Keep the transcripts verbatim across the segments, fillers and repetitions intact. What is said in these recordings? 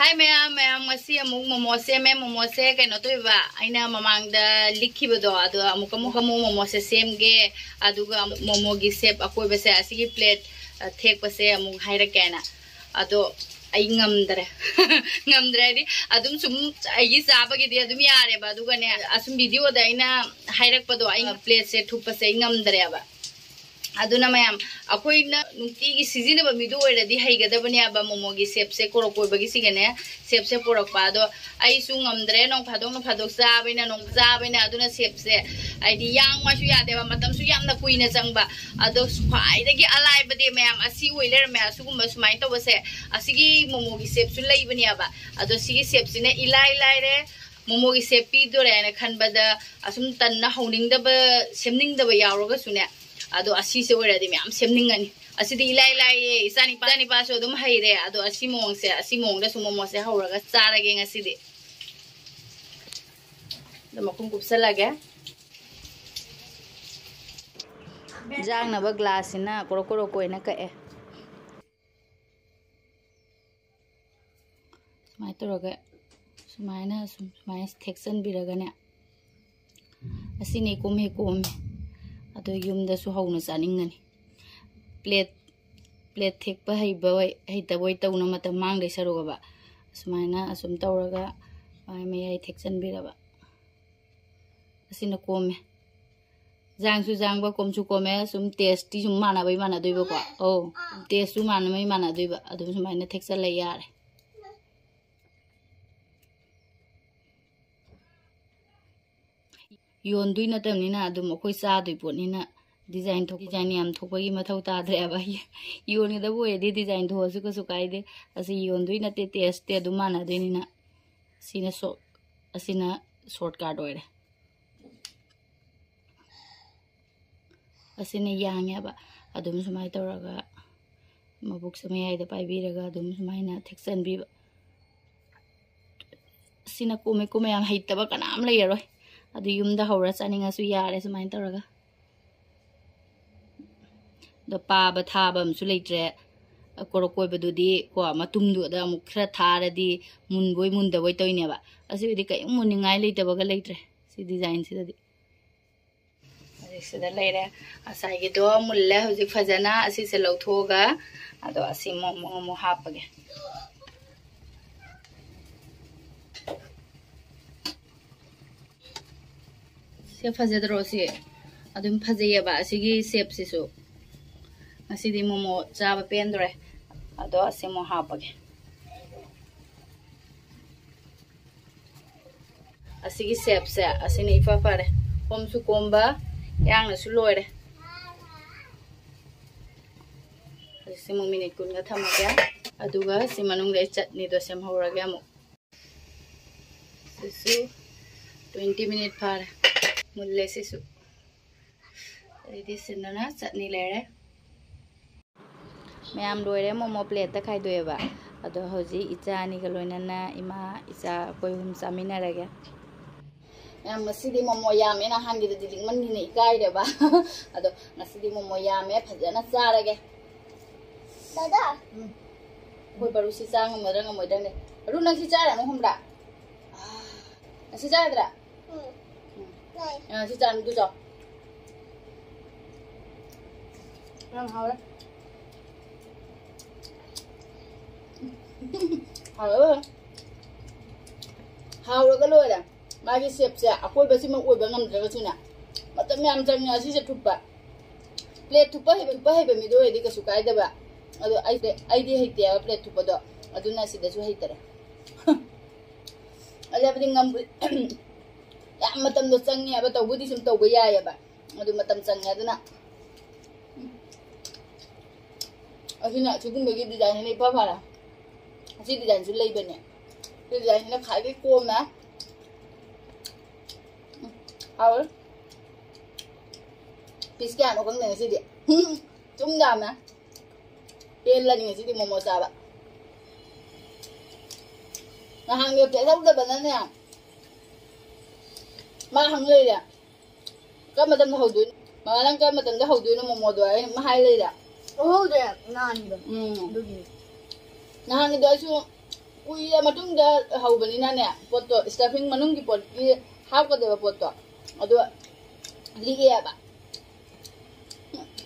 ꯍꯥꯏ ꯃꯌꯥꯝ, ꯃꯌꯥꯝ, ꯉꯁꯤ ꯑꯃꯨꯛ ꯃꯣꯃꯣ ꯁꯦꯝꯃꯦ꯫ ꯃꯣꯃꯣꯁꯦ ꯀꯩꯅꯣ ꯇꯧꯏꯕ, ꯑꯩꯅ ꯃꯃꯥꯡꯗ ꯂꯤꯛꯈꯤꯕꯗꯣ, ꯑꯗꯣ ꯑꯃꯨꯛ ꯑꯃꯨꯛ ꯑꯃꯨꯛ ꯃꯣꯃꯣꯁꯦ ꯁꯦꯝꯒꯦ, ꯑꯗꯨꯒ ꯑꯃꯨꯛ ꯃꯣꯃꯣꯒꯤ ꯁꯦꯞ ꯑꯀꯣꯏꯕꯁꯦ, ꯑꯁꯤꯒꯤ ꯄ꯭ꯂꯦꯠ, ꯑ, ꯊꯦꯛꯄꯁꯦ ꯑꯃꯨꯛ ꯍꯥꯏꯔꯛꯀꯦꯅ꯫ ꯑꯗꯣ ꯑꯩ ꯉꯝꯗ꯭ꯔꯦ꯫ ꯉꯝꯗ꯭ꯔꯦ ꯍꯥꯏꯗꯤ, ꯑꯗꯨꯝ ꯁꯨꯝ ꯑꯩꯒꯤ ꯆꯥꯕꯒꯤꯗꯤ ꯑꯗꯨꯝ ꯌꯥꯔꯦꯕ, ꯑꯗꯨꯒꯅꯦ, ꯑꯁꯨꯝ ꯚꯤꯗꯤꯑꯣꯗ ꯑꯩꯅ ꯍꯥꯏꯔꯛꯄꯗꯣ, ꯑꯩ ꯄ꯭ꯂꯦꯠꯁꯦ ꯊꯨꯞꯄꯁꯦ ꯑꯩ ꯉꯝꯗ꯭ꯔꯦꯕ꯫ ꯑꯗꯨꯅ ꯃꯌꯥꯝ, ꯑꯩꯈꯣꯏꯅ ꯅꯨꯡꯇꯤꯒꯤ ꯁꯤꯖꯤꯟꯅꯕ ꯃꯤꯗꯣ ꯑꯣꯏꯔꯗꯤ ꯍꯩꯒꯗꯕꯅꯦꯕ꯫ ꯃꯣꯃꯣꯒꯤ ꯁꯦꯞꯁꯦ, ꯀꯣꯔꯣꯛ ꯀꯣꯏꯕꯒꯤꯁꯤꯒꯅꯦ, ꯁꯦꯞꯁꯦ ꯄꯣꯔꯛꯄ꯫ ꯑꯗꯣ ꯑꯩꯁꯨ ꯉꯝꯗ꯭ꯔꯦ, ꯅꯣꯡ ꯐꯥꯗꯣꯛ, ꯅꯣꯡ ꯐꯥꯗꯣꯛ ꯆꯥꯕꯅꯤꯅ, ꯅꯣꯡ ꯆꯥꯕꯅꯤꯅ꯫ ꯑꯗꯨꯅ ꯁꯦꯞꯁꯦ, ꯍꯥꯏꯗꯤ, ꯌꯥꯡꯉꯁꯨ ꯌꯥꯗꯦꯕ, ꯃꯇꯝꯁꯨ ꯌꯥꯝꯅ ꯀꯨꯏꯅ ꯆꯪꯕ꯫ ꯑꯗꯣ ꯈ꯭ꯋꯥꯏꯗꯒꯤ ꯑꯂꯥꯏꯕꯗꯤ, ꯃꯌꯥꯝ, ꯑꯁꯤ ꯑꯣꯏ ꯂꯩꯔꯝꯃꯦ꯫ ꯑꯁꯤꯒꯨꯝꯕ ꯁꯨꯃꯥꯏꯅ ꯇꯧꯕꯁꯦ, ꯑꯁꯤꯒꯤ ꯃꯣꯃꯣꯒꯤ ꯁꯦꯞꯁꯨ ꯂꯩꯕꯅꯦꯕ꯫ ꯑꯗꯣ ꯁꯤꯒꯤ ꯁꯦꯞꯁꯤꯅ ꯏꯂꯥꯏ ꯂꯥꯏꯔꯦ꯫ ꯃꯣꯃꯣꯒꯤ ꯁꯦꯞ ꯄꯤꯗꯣꯔꯦ ꯍꯥꯏꯅ ꯈꯟꯕꯗ, ꯑꯁꯨꯝ ꯇꯟꯅ ꯍꯧꯅꯤꯡꯗꯕ, ꯁꯦꯝꯅꯤꯡꯗꯕ ꯌꯥꯎꯔꯒꯁꯨꯅꯦ, ꯑꯗꯣ ꯑꯁꯤꯁꯦ ꯑꯣꯏꯔꯗꯤ ꯃꯌꯥꯝ ꯁꯦꯝꯅꯤꯡꯉꯅꯤ꯫ ꯑꯁꯤꯗꯤ ꯏꯂꯥꯏ ꯂꯥꯏꯌꯦ, ꯏꯆꯥꯅꯤꯄꯥ, ꯏꯆꯥꯅꯤꯄꯥꯁꯨ ꯑꯗꯨꯝ ꯍꯩꯔꯦ꯫ ꯑꯗꯣ ꯑꯁꯤ ꯃꯑꯣꯡꯁꯦ, ꯑꯁꯤ ꯃꯑꯣꯡꯗꯁꯨ ꯃꯣꯃꯣꯁꯦ ꯍꯧꯔꯒ ꯆꯥꯔꯒꯦ ꯉꯁꯤꯗꯤ꯫ ꯑꯗꯣ ꯃꯈꯨꯝ ꯀꯨꯞꯁꯜꯂꯒꯦ꯫ ꯌꯥꯡꯅꯕ ꯒ꯭ꯂꯥꯁꯁꯤꯅ ꯀꯣꯔꯣ ꯀꯣꯔꯣ ꯀꯣꯏꯅ ꯀꯛꯑꯦ꯫ ꯁꯨꯃꯥꯏꯅ ꯇꯧꯔꯒ, ꯁꯨꯃꯥꯏꯅ ꯁꯨꯝ, ꯁꯨꯃꯥꯏꯅ ꯊꯦꯛꯆꯟꯕꯤꯔꯒꯅꯦ, ꯑꯁꯤꯅꯤ ꯀꯣꯝꯃꯦ ꯀꯣꯝꯃꯦ꯫ ꯑꯗꯣ ꯌꯨꯝꯗꯁꯨ ꯍꯧꯅ ꯆꯥꯅꯤꯡꯒꯅꯤ꯫ ꯄ꯭ꯂꯦꯠ, ꯄ꯭ꯂꯦꯠ ꯊꯦꯛꯄ ꯍꯩꯕ ꯑꯣꯏ, ꯍꯩꯇꯕ ꯑꯣꯏ ꯇꯧꯅ ꯃꯇꯝ ꯃꯥꯡꯗꯣꯏ ꯁꯔꯨꯛꯑꯕ, ꯁꯨꯃꯥꯏꯅ ꯑꯁꯨꯝ ꯇꯧꯔꯒ ꯃꯌꯥꯏ ꯃꯌꯥꯏ ꯊꯦꯛꯆꯟꯕꯤꯔꯕ꯫ ꯑꯁꯤꯅ ꯀꯣꯝꯃꯦ꯫ ꯌꯥꯡꯁꯨ ꯌꯥꯡꯕ, ꯀꯣꯝꯁꯨ ꯀꯣꯝꯃꯦ꯫ ꯁꯨꯝ ꯇꯦꯁꯇꯤ ꯁꯨꯝ ꯃꯥꯟꯅꯕꯩ ꯃꯥꯟꯅꯗꯣꯏꯕꯀꯣ꯫ ꯑꯧ, ꯇꯦꯁꯇꯨ ꯃꯥꯟꯅꯕꯩ ꯃꯥꯟꯅꯗꯣꯏꯕ꯫ ꯑꯗꯨꯝ ꯁꯨꯃꯥꯏꯅ ꯊꯦꯛꯆꯜꯂ ꯌꯥꯔꯦ꯫ ꯌꯣꯟꯗꯣꯏ ꯅꯠꯇꯕꯅꯤꯅ ꯑꯗꯨꯝ ꯑꯩꯈꯣꯏ ꯆꯥꯗꯣꯏ ꯄꯣꯠꯅꯤꯅ ꯗꯤꯖꯥꯏꯟ ꯊꯣꯛ-, ꯗꯤꯖꯥꯏꯟ ꯌꯥꯝ ꯊꯣꯛꯄꯒꯤ ꯃꯊꯧ ꯇꯥꯗ꯭ꯔꯦꯕ꯫ ꯌꯣꯟꯒꯗꯕ ꯑꯣꯏꯔꯗꯤ ꯗꯤꯖꯥꯏꯟ ꯊꯣꯛꯑꯁꯨ ꯀꯩꯁꯨ ꯀꯥꯏꯗꯦ꯫ ꯑꯁꯤ ꯌꯣꯟꯗꯣꯏ ꯅꯠꯇꯦ, ꯇꯦꯁꯇꯤ ꯑꯗꯨꯝ ꯃꯥꯟꯅꯗꯣꯏꯅꯤꯅ꯫ ꯁꯤꯅ ꯁꯣ-, ꯑꯁꯤꯅ ꯁꯣꯔꯠꯀꯠ ꯑꯣꯏꯔꯦ꯫ ꯑꯁꯤꯅ ꯌꯥꯡꯉꯦꯕ꯫ ꯑꯗꯨꯝ ꯁꯨꯃꯥꯏꯅ ꯇꯧꯔꯒ ꯃꯕꯨꯛꯁꯦ ꯃꯌꯥꯏꯗ ꯄꯥꯏꯕꯤꯔꯒ ꯑꯗꯨꯝ ꯁꯨꯃꯥꯏꯅ ꯊꯦꯛꯆꯟꯕꯤꯕ꯫ ꯁꯤꯅ ꯀꯣꯝꯃꯦ, ꯀꯣꯝꯃꯦ, ꯌꯥꯝ ꯍꯩꯇꯕ ꯀꯅꯥꯝ ꯂꯩꯔꯔꯣꯏ꯫ ꯑꯗꯨ ꯌꯨꯝꯗ ꯍꯧꯔ ꯆꯥꯅꯤꯡꯉꯁꯨ ꯌꯥꯔꯦ ꯁꯨꯃꯥꯏꯅ ꯇꯧꯔꯒ꯫ ꯑꯗꯣ ꯄꯥꯕ ꯊꯥꯕ ꯑꯃꯁꯨ ꯂꯩꯇ꯭ꯔꯦ꯫ ꯀꯣꯔꯣꯛ ꯀꯣꯏꯕꯗꯨꯗꯤ ꯀꯣ, ꯃꯇꯨꯝꯗꯨꯗ ꯑꯃꯨꯛ ꯈꯔ ꯊꯥꯔꯗꯤ ꯃꯨꯟꯕꯣꯏ ꯃꯨꯟꯗꯕꯣꯏ ꯇꯧꯏꯅꯦꯕ꯫ ꯑꯁꯤꯕꯨꯗꯤ ꯀꯔꯤꯝ ꯃꯨꯟꯅꯤꯡꯉꯥꯏ ꯂꯩꯇꯕꯒ ꯂꯩꯇ꯭ꯔꯦ ꯁꯤ ꯗꯤꯖꯥꯏꯟꯁꯤꯗꯗꯤ꯫ ꯍꯧꯖꯤꯛꯁꯤꯗ ꯂꯩꯔꯦ꯫ ꯉꯁꯥꯏꯒꯤꯗꯣ ꯃꯨꯜꯂꯦ ꯍꯧꯖꯤꯛ ꯐꯖꯅ꯫ ꯑꯁꯤꯁꯦ ꯂꯧꯊꯣꯛꯑꯒ ꯑꯗꯣ ꯑꯁꯤ ꯑꯃꯨꯛ, ꯑꯃꯨꯛ, ꯑꯃꯨꯛ ꯍꯥꯞꯄꯒꯦ꯫ ꯁꯦ ꯐꯖꯗ꯭ꯔꯣ ꯁꯤ? ꯑꯗꯨꯝ ꯐꯖꯩꯌꯦꯕ ꯑꯁꯤꯒꯤ ꯁꯦꯞꯁꯤꯁꯨ꯫ ꯉꯁꯤꯗꯤ ꯃꯣꯃꯣ ꯆꯥꯕ ꯄꯦꯟꯗꯣꯔꯦ꯫ ꯑꯗꯣ ꯑꯁꯤ ꯑꯃꯨꯛ ꯍꯥꯞꯄꯒꯦ꯫ ꯑꯁꯤꯒꯤ ꯁꯦꯞꯁꯦ ꯑꯁꯤꯅ ꯏꯐ ꯐꯔꯦ꯫ ꯀꯣꯝꯁꯨ ꯀꯣꯝꯕ, ꯌꯥꯡꯅꯁꯨ ꯂꯣꯏꯔꯦ꯫ ꯍꯧꯖꯤꯛꯁꯤ ꯑꯃꯨꯛ ꯃꯤꯅꯤꯠ ꯀꯨꯟꯒ ꯊꯝꯃꯒꯦ꯫ ꯑꯗꯨꯒ ꯁꯤ ꯃꯅꯨꯡꯗ ꯑꯩ ꯆꯠꯅꯤꯗꯣ ꯁꯦꯝꯍꯧꯔꯒꯦ ꯑꯃꯨꯛ꯫ ꯁꯤꯁꯨ ꯇ꯭ꯋꯦꯟꯇꯤ ꯃꯤꯅꯤꯠ ꯐꯥꯔꯦ꯫ ꯃꯨꯜꯂꯦ ꯁꯤꯁꯨ꯫ ꯑꯗꯩꯗꯤ ꯁꯤꯗꯅ ꯆꯠꯅꯤ ꯂꯩꯔꯦ꯫ ꯃꯌꯥꯝ ꯂꯣꯏꯔꯦ, ꯃꯣꯃꯣ ꯄ꯭ꯂꯦꯠꯇ ꯈꯥꯏꯗꯣꯛꯑꯦꯕ꯫ ꯑꯗꯣ ꯍꯧꯖꯤꯛ ꯏꯆꯥ ꯑꯅꯤꯒ ꯂꯣꯏꯅꯅ ꯏꯃꯥ ꯏꯆꯥ ꯑꯩꯈꯣꯏ ꯑꯍꯨꯝ ꯆꯥꯃꯤꯟꯅꯔꯒꯦ꯫ ꯃꯌꯥꯝ ꯉꯁꯤꯗꯤ ꯃꯣꯃꯣ ꯌꯥꯝꯃꯦ, ꯅꯍꯥꯟꯒꯤꯗꯨꯗꯤ ꯂꯤꯛꯃꯟꯒꯤꯅ ꯏꯀꯥꯏꯔꯦꯕ꯫ ꯑꯗꯣ ꯉꯁꯤꯗꯤ ꯃꯣꯃꯣ ꯌꯥꯝꯃꯦ, ꯐꯖꯅ ꯆꯥꯔꯒꯦ꯫ ꯗꯥꯗꯥ꯫ ꯎꯝ꯫ ꯑꯩꯈꯣꯏ ꯕꯔꯨꯁꯤ ꯆꯥ ꯉꯝꯒꯗ꯭ꯔꯥ ꯉꯝꯃꯣꯏꯗ꯭ꯔꯥꯅꯦ? ꯕꯔꯨ, ꯅꯪ ꯁꯤ ꯆꯥꯔꯅꯨ ꯈꯪꯕ꯭ꯔꯥ? ꯑꯥ, ꯁꯤ ꯆꯥꯒꯗ꯭ꯔꯥ? ꯎꯝ꯫ ꯎꯝ꯫ ꯌꯥꯏ꯫ ꯑꯥ, ꯁꯤ ꯆꯥꯔꯅꯨ, ꯑꯗꯨ ꯆꯥꯎ꯫ ꯌꯥꯝ ꯍꯥꯎꯔꯦ꯫ ꯍꯥꯎꯔꯦ꯫ ꯍꯥꯎꯔꯒ ꯂꯣꯏꯔꯦ꯫ ꯃꯥꯒꯤ ꯁꯦꯞꯁꯦ ꯑꯀꯣꯏꯕꯁꯤꯃ ꯑꯣꯏꯕ ꯉꯝꯗ꯭ꯔꯒꯁꯨꯅꯦ, ꯃꯇꯝ ꯌꯥꯝ ꯆꯪꯉꯦ ꯑꯁꯤꯁꯦ ꯊꯨꯞꯄ꯫ ꯄ꯭ꯂꯦꯠ ꯊꯨꯞꯄ ꯍꯩꯕ, ꯊꯨꯞꯄ ꯍꯩꯕ ꯃꯤꯗꯣ ꯑꯣꯏꯔꯗꯤ ꯀꯩꯁꯨ ꯀꯥꯏꯗꯕ꯫ ꯑꯗꯣ ꯑꯩꯗꯤ, ꯑꯩꯗꯤ ꯍꯩꯇꯦꯕ ꯄ꯭ꯂꯦꯠ ꯊꯨꯞꯄꯗꯣ, ꯑꯗꯨꯅ ꯁꯤꯗꯁꯨ ꯍꯩꯇꯔꯦ꯫ ꯑꯗꯨ ꯍꯥꯏꯕꯗꯤ ꯉꯝꯕ-, ꯌꯥꯝ ꯃꯇꯝꯗꯣ ꯆꯪꯉꯦꯕ, ꯇꯧꯕꯨꯗꯤ ꯁꯨꯝ ꯇꯧꯕ ꯌꯥꯏꯑꯕ, ꯑꯗꯨ ꯃꯇꯝ ꯆꯪꯉꯦ꯫ ꯑꯗꯨꯅ ꯑꯁꯤꯅ, ꯑꯁꯤꯒꯨꯝꯕꯒꯤ ꯗꯤꯖꯥꯏꯟꯁꯤꯅ ꯏꯐ ꯐꯔꯦ꯫ ꯑꯁꯤ ꯗꯤꯖꯥꯏꯟꯁꯨ ꯂꯩꯕꯅꯦ꯫ ꯁꯤ ꯗꯤꯖꯥꯏꯟꯁꯤꯅ ꯈ꯭ꯋꯥꯏꯗꯒꯤ ꯀꯣꯝꯃꯦ꯫ ꯎꯝ, ꯍꯥꯎꯋꯦ꯫ ꯄꯤꯁ ꯀꯌꯥꯅꯣ ꯈꯪꯗꯦ ꯉꯁꯤꯗꯤ꯫ ꯆꯨꯝ ꯌꯥꯝꯃꯦ꯫ ꯄꯦꯜꯂꯅꯤ ꯉꯁꯤꯗꯤ ꯃꯣꯃꯣ ꯆꯥꯕ꯫ ꯅꯍꯥꯟꯒꯤ ꯄ꯭ꯂꯦꯠ ꯂꯧꯗꯕꯅꯅꯦ, ꯃꯥ ꯍꯪ ꯂꯩꯔꯦ꯫ "ꯀꯔꯝꯕ ꯃꯇꯝꯗ ꯍꯧꯗꯣꯏꯅꯣ? ꯃꯃꯥ, ꯅꯪ ꯀꯔꯝꯕ ꯃꯇꯝꯗ ꯍꯧꯗꯣꯏꯅꯣ ꯃꯣꯃꯣꯗꯣ?" ꯑꯩꯅ ꯑꯗꯨꯝ ꯍꯥꯏ ꯂꯩꯔꯦ꯫ ꯎꯍꯧꯗ꯭ꯔꯦ ꯅꯍꯥꯟꯒꯤꯗꯣ꯫ ꯎꯝ꯫ ꯑꯗꯨꯒꯤ꯫ ꯅꯍꯥꯟꯒꯤꯗꯣ ꯑꯩꯁꯨ ꯀꯨꯏꯔ ꯃꯇꯨꯡꯗ ꯍꯧꯕꯅꯤꯅꯅꯦ, ꯄꯣꯠꯇꯣ, stuffing ꯃꯅꯨꯡꯒꯤ ꯄꯣꯠꯀꯤ ꯍꯥꯞꯀꯗꯕ ꯄꯣꯠꯇꯣ, ꯑꯗꯣ ꯂꯤꯛꯑꯦꯕ꯫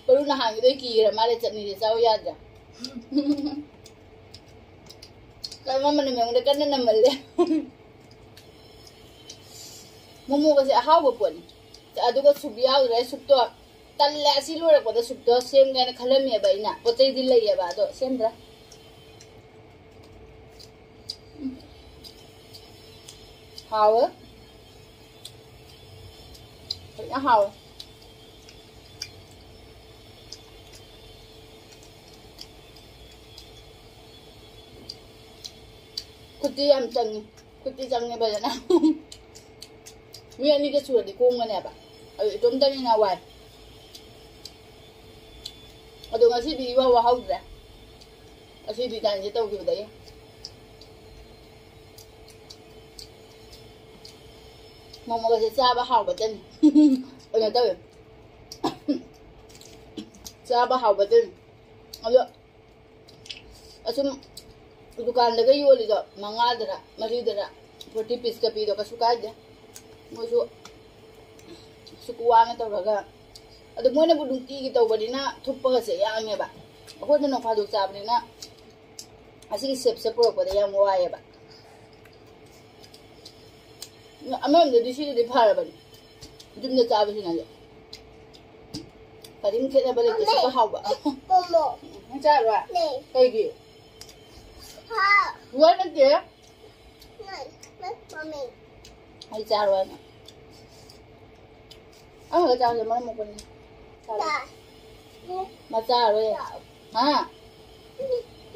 ꯄꯔꯨ ꯅꯍꯥꯟꯒꯤꯗꯣ ꯀꯤꯈ꯭ꯔ ꯃꯥꯜꯂꯦ, ꯆꯠꯅꯤꯁꯦ ꯆꯥꯎ ꯌꯥꯗ꯭ꯔꯦ꯫ ꯀꯔꯝꯕ ꯃꯅꯝ ꯃꯅꯝꯗ ꯀꯟꯅ ꯅꯝꯃꯜꯂꯦ꯫ ꯃꯣꯃꯣꯒꯁꯦ ꯑꯍꯥꯎꯕ ꯄꯣꯠꯅꯤ꯫ ꯑꯗꯨꯒ ꯁꯨꯞ ꯌꯥꯎꯗ꯭ꯔꯦ꯫ ꯁꯨꯞꯇꯣ ꯇꯜꯂꯦ꯫ ꯑꯁꯤ ꯂꯣꯏꯔꯛꯄꯗ ꯁꯨꯞꯇꯣ ꯁꯦꯝꯒꯦꯅ ꯈꯜꯂꯝꯃꯦꯕ ꯑꯩꯅ꯫ ꯄꯣꯠ ꯆꯩꯗꯤ ꯂꯩꯌꯦꯕ, ꯑꯗꯣ ꯁꯦꯝꯗ꯭ꯔꯦ꯫ ꯎꯝ꯫ ꯍꯥꯎꯋꯦ꯫ ꯐꯖꯅ ꯍꯥꯎꯋꯦ꯫ ꯈꯨꯠꯇꯤ ꯌꯥꯝ ꯆꯪꯉꯤ꯫ ꯈꯨꯠꯇꯤ ꯆꯪꯉꯦ ꯐꯖꯅ꯫ ꯃꯤ ꯑꯅꯤꯒ ꯁꯨꯔꯗꯤ ꯀꯣꯝꯒꯅꯦꯕ꯫ ꯑꯗꯨ ꯏꯇꯣꯝꯇꯅꯤꯅ ꯋꯥꯏ꯫ ꯑꯗꯣ ꯉꯁꯤꯗꯤ ꯏꯋꯥ ꯋꯥꯍꯧꯗ꯭ꯔꯦ꯫ ꯑꯁꯤ design ꯁꯦ ꯇꯧꯈꯤꯕꯗꯒꯤ꯫ ꯃꯣꯃꯣꯒꯁꯦ ꯆꯥꯕ ꯍꯥꯎꯕꯗꯅꯤ꯫ ꯀꯩꯅꯣ ꯇꯧꯋꯦ꯫ ꯆꯥꯕ ꯍꯥꯎꯕꯗꯅꯤ꯫ ꯑꯗꯣ ꯑꯁꯨꯝ ꯗꯨꯀꯥꯟꯗꯒ ꯌꯣꯜꯂꯤꯗꯣ ꯃꯉꯥꯗꯔ ꯃꯔꯤꯗꯔ forty piece ꯀ ꯄꯤꯗꯣ ꯀꯩꯁꯨ ꯀꯥꯏꯗꯦ꯫ ꯃꯣꯏꯁꯨ ꯁꯨꯛ ꯋꯥꯅ ꯇꯧꯔꯒ꯫ ꯑꯗꯣ ꯃꯣꯏꯅꯕꯨ ꯅꯨꯡꯇꯤꯒꯤ ꯇꯧꯕꯅꯤꯅ ꯊꯨꯞꯄꯒꯁꯦ ꯌꯥꯡꯉꯦꯕ꯫ ꯑꯩꯈꯣꯏꯅ ꯅꯣꯡ ꯐꯥꯗꯣꯛ ꯆꯥꯕꯅꯤꯅ ꯑꯁꯤꯒꯤ shape ꯁꯦ ꯄꯨꯔꯛꯄꯗ ꯌꯥꯝ ꯋꯥꯏꯑꯦꯕ꯫ ꯑꯃꯔꯣꯝꯗꯗꯤ ꯁꯤꯅꯗꯤ ꯐꯔꯕꯅꯤ꯫ ꯌꯨꯝꯗ ꯆꯥꯕꯁꯤꯅꯅꯦ꯫ ꯀꯔꯤꯝ ꯈꯦꯠꯅꯕ ꯂꯩꯇꯦ꯫ ꯁꯤꯒ ꯍꯥꯎꯕ꯫ ꯃꯣꯃꯣ꯫ ꯅꯪ ꯆꯥꯔꯣꯏ? ꯂꯩ꯫ ꯀꯩꯒꯤ? ꯍꯥ꯫ ꯂꯣꯏ ꯅꯠꯇꯦ꯫ ꯂꯩ꯫ ꯂꯩ, ꯃꯝꯃꯤ꯫ ꯑꯩ ꯆꯥꯔꯣꯏ ꯍꯥꯏꯅ꯫ ꯑꯃꯒ ꯆꯥꯔꯁꯦ, ꯃꯔꯝ ꯃꯣꯛꯄꯅꯤ꯫ ꯆꯥꯔꯣꯏ꯫ ꯆꯥ꯫ ꯃꯥ ꯆꯥꯔꯣꯏ꯫ ꯆꯥ꯫ ꯍꯥ?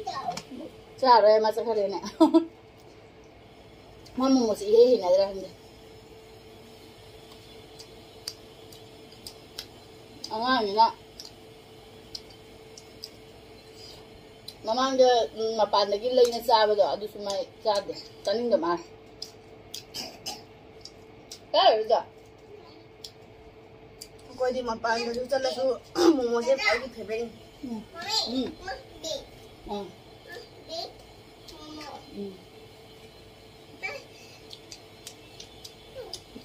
ꯆꯥ꯫ ꯆꯥꯔꯣꯏ, ꯃꯥ ꯆꯠꯈ꯭ꯔꯦꯅꯦ꯫ ꯃꯥ ꯃꯣꯃꯣꯁꯦ ꯏꯍꯩ ꯍꯩꯅꯗ꯭ꯔꯥ ꯈꯪꯗꯦ꯫ ꯑꯉꯥꯡꯅꯤꯅ ꯃꯃꯥꯡꯗ, ꯎꯝ, ꯃꯄꯥꯟꯗꯒꯤ ꯂꯩꯅ ꯆꯥꯕꯗꯣ ꯑꯗꯨꯁꯨ ꯃꯥꯏ ꯆꯥꯗꯦ, ꯆꯥꯅꯤꯡꯗ ꯃꯥꯜꯂꯦ꯫ ꯆꯥꯔꯔꯣꯏꯗ꯫ ꯑꯩꯗꯤ ꯃꯄꯥꯟꯗꯁꯨ ꯆꯠꯂꯁꯨ ꯃꯣꯃꯣꯁꯦ ꯑꯩꯒꯤ ꯐꯦꯚꯔꯦꯠꯅꯤ꯫ ꯎꯝ꯫ ꯎꯝ꯫ ꯎꯝ꯫ ꯎꯝ꯫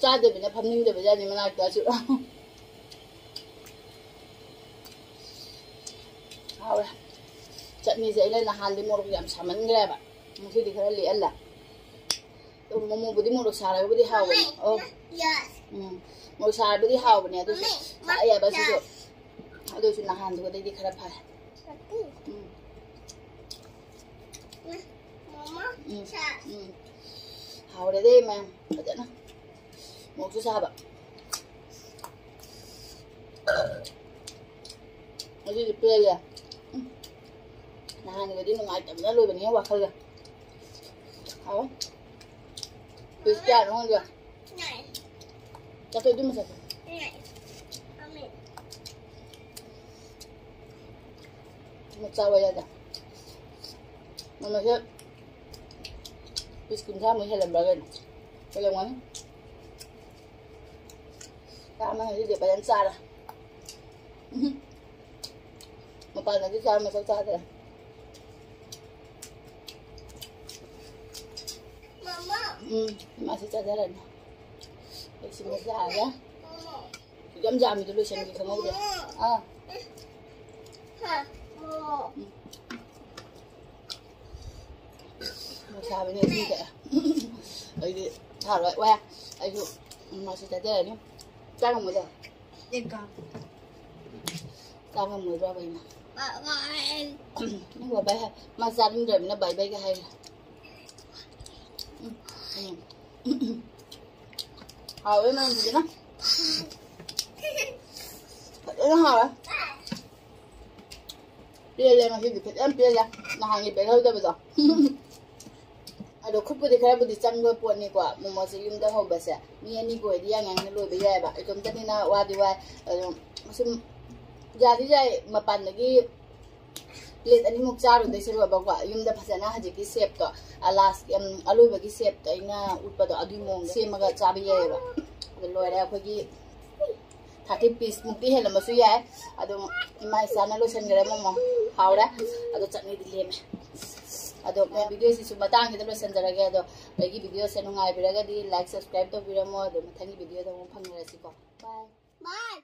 ꯆꯥꯗꯕꯤꯅ ꯐꯝꯅꯤꯡꯗꯕ ꯖꯥꯠꯅꯤ ꯃꯅꯥꯛꯇꯁꯨ꯫ ꯍꯥꯎꯔꯦ꯫ ꯆꯠꯅꯤꯁꯦ ꯑꯩꯅ ꯅꯍꯥꯟꯗꯤ ꯃꯣꯔꯣꯛ ꯌꯥꯝ ꯁꯥꯃꯟꯈ꯭ꯔꯦꯕ, ꯉꯁꯤꯗꯤ ꯈꯔ ꯂꯤꯛꯍꯜꯂꯦ꯫ ꯑꯗꯣ ꯃꯣꯃꯣꯕꯨꯗꯤ ꯃꯣꯔꯣꯛ ꯁꯥꯔꯒꯕꯨꯗꯤ ꯍꯥꯎꯕꯅꯦ꯫ ꯑꯣ꯫ ꯎꯝ꯫ ꯃꯣꯔꯣꯛ ꯁꯥꯔꯕꯨꯗꯤ ꯍꯥꯎꯕꯅꯦ, ꯑꯗꯨꯁꯨ ꯁꯥꯏ ꯍꯥꯏꯕ ꯁꯤꯁꯨ꯫ ꯑꯗꯨꯁꯨ ꯅꯍꯥꯟꯗꯨꯒꯗꯩꯗꯤ ꯈꯔ ꯐꯔꯦ꯫ ꯎꯝ꯫ ꯎꯝ꯫ ꯎꯝ꯫ ꯍꯥꯎꯔꯦꯗꯦ ꯃꯌꯥꯝ ꯐꯖꯅ꯫ ꯃꯣꯔꯣꯛꯁꯨ ꯁꯥꯕ꯫ ꯉꯁꯤꯗꯤ ꯄꯦꯜꯂꯦ꯫ ꯎꯝ꯫ ꯅꯍꯥꯟꯒꯗꯤ ꯅꯨꯡꯉꯥꯏꯇꯕꯅ ꯂꯣꯏꯕꯅꯦ ꯋꯥꯈꯜꯒ꯫ ꯍꯥꯎ꯫ ꯄꯤꯁ ꯀꯌꯥꯅꯣ ꯈꯪꯗꯦ꯫ ꯆꯠꯊꯣꯛ, ꯑꯗꯨꯝ ꯆꯠꯊꯣꯛ꯫ ꯃꯆꯥ ꯑꯣꯏꯔꯗ꯫ ꯃꯃꯜꯁꯦ ꯄꯤꯁ ꯀꯨꯟꯊ꯭ꯔꯥꯃꯨꯛ ꯍꯦꯜꯂꯝꯕ꯭ꯔꯥ ꯀꯩꯅꯣ? ꯍꯦꯜꯂꯝꯒꯅꯤ꯫ ꯆꯥꯝꯃ ꯉꯁꯤꯗꯤ ꯐꯖꯅ ꯆꯥꯔꯦ꯫ ꯎꯝ꯫ ꯃꯄꯥꯟꯗꯗꯤ ꯆꯥꯝꯃ ꯆꯞ ꯆꯥꯗ꯭ꯔꯦ꯫ ꯎꯝ, ꯃꯥꯁꯤ ꯆꯥꯖꯔꯅꯤ꯫ ꯑꯩ ꯁꯤꯃ ꯆꯥꯔꯒ꯫ ꯌꯥꯝ ꯌꯥꯝꯃꯤꯗꯣ ꯂꯣꯏꯁꯟꯒꯦ ꯈꯪꯍꯧꯗ꯭ꯔꯦ꯫ ꯑꯥ꯫ ꯎꯝ꯫ ꯁꯥꯕꯅꯦ ꯏꯁꯤꯡ ꯊꯛꯑꯦ꯫ ꯑꯩꯗꯤ ꯊꯛꯑꯔꯣꯏ꯫ ꯋꯥ꯫ ꯑꯩꯁꯨ ꯃꯥꯁꯤ ꯆꯥꯖꯔꯅꯤ꯫ ꯆꯥ ꯉꯝꯃꯣꯏꯗ꯫ ꯆꯥ ꯉꯝꯃꯣꯏꯗ꯭ꯔꯕ ꯑꯩꯅ? ꯅꯪ ꯕꯥꯏ ꯕꯥꯏ ꯍꯥꯏ-, ꯃꯥ ꯆꯥꯅꯤꯡꯗ꯭ꯔꯕꯅꯤꯅ ꯕꯥꯏ ꯕꯥꯏꯒ ꯍꯥꯏꯔꯦ꯫ ꯎꯝ, ꯎꯝ꯫ ꯍꯥꯎꯋꯦ ꯃꯌꯥꯝ ꯐꯖꯅ꯫ ꯐꯖꯅ ꯍꯥꯎꯋꯦ꯫ ꯄꯦꯜꯂꯦ ꯉꯁꯤꯗꯤ, ꯐꯖꯅ ꯄꯦꯜꯂꯦ꯫ ꯅꯍꯥꯟꯒꯤ ꯄꯦꯜꯍꯧꯗꯕꯗꯣ꯫ ꯑꯗꯣ ꯈꯨꯠꯄꯨꯗꯤ ꯈꯔꯕꯨꯗꯤ ꯆꯪꯕ ꯄꯣꯠꯅꯤꯀꯣ, ꯃꯣꯃꯣꯁꯦ ꯌꯨꯝꯗ ꯍꯧꯕꯁꯦ꯫ ꯃꯤ ꯑꯅꯤꯒꯤ ꯑꯣꯏꯗꯤ ꯌꯥꯡ ꯌꯥꯡꯅ ꯂꯣꯏꯕ ꯌꯥꯏꯑꯕ꯫ ꯏꯇꯣꯝꯇꯅꯤꯅ ꯋꯥꯗꯤ ꯋꯥꯏ꯫ ꯑꯗꯣ ꯁꯨꯝ ꯌꯥꯗꯤ ꯌꯥꯏ, ꯃꯄꯥꯟꯗꯒꯤ ꯄ꯭ꯂꯦꯠ ꯑꯅꯤꯃꯨꯛ ꯆꯥꯔꯨꯗꯣꯏ ꯁꯔꯨꯛꯑꯕꯀꯣ, ꯌꯨꯝꯗ ꯐꯖꯅ ꯍꯧꯖꯤꯛꯀꯤ ꯁꯦꯞꯇꯣ, ꯑ, ꯂꯥꯁ, ꯎꯝ, ꯑꯂꯣꯏꯕꯒꯤ ꯁꯦꯞꯇꯣ ꯑꯩꯅ ꯎꯠꯄꯗꯣ, ꯑꯗꯨꯒꯤ ꯃꯑꯣꯡꯗ ꯁꯦꯝꯃꯒ ꯆꯥꯕ ꯌꯥꯏꯑꯕ꯫ ꯑꯗꯣ ꯂꯣꯏꯔꯦ ꯑꯩꯈꯣꯏꯒꯤ ꯊꯥꯔꯇꯤ ꯄꯤꯁꯃꯨꯛꯇꯤ ꯍꯦꯜꯂꯝꯕꯁꯨ ꯌꯥꯏ꯫ ꯑꯗꯨꯝ ꯏꯃꯥ ꯏꯆꯥꯅ ꯂꯣꯏꯁꯤꯟꯈ꯭ꯔꯦ ꯃꯣꯃꯣ꯫ ꯍꯥꯎꯔꯦ꯫ ꯑꯗꯣ ꯆꯠꯅꯤꯗꯤ ꯂꯦꯝꯃꯦ꯫ ꯑꯗꯣ ꯚꯤꯗꯤꯑꯣꯁꯤꯁꯨ ꯃꯇꯥꯡꯁꯤꯗ ꯂꯣꯏꯁꯤꯟꯖꯔꯒꯦ꯫ ꯑꯗꯣ ꯑꯩꯒꯤ ꯚꯤꯗꯤꯑꯣꯁꯦ ꯅꯨꯡꯉꯥꯏꯕꯤꯔꯒꯗꯤ ꯂꯥꯏꯛ ꯁꯕꯁꯀ꯭ꯔꯥꯏꯕ ꯇꯧꯕꯤꯔꯝꯃꯣ꯫ ꯑꯗꯣ ꯃꯊꯪꯒꯤ ꯚꯤꯗꯤꯑꯣꯗ ꯑꯃꯨꯛ ꯐꯪꯅꯔꯁꯤꯀꯣ꯫ ꯕꯥꯏ꯫ ꯕꯥꯏ꯫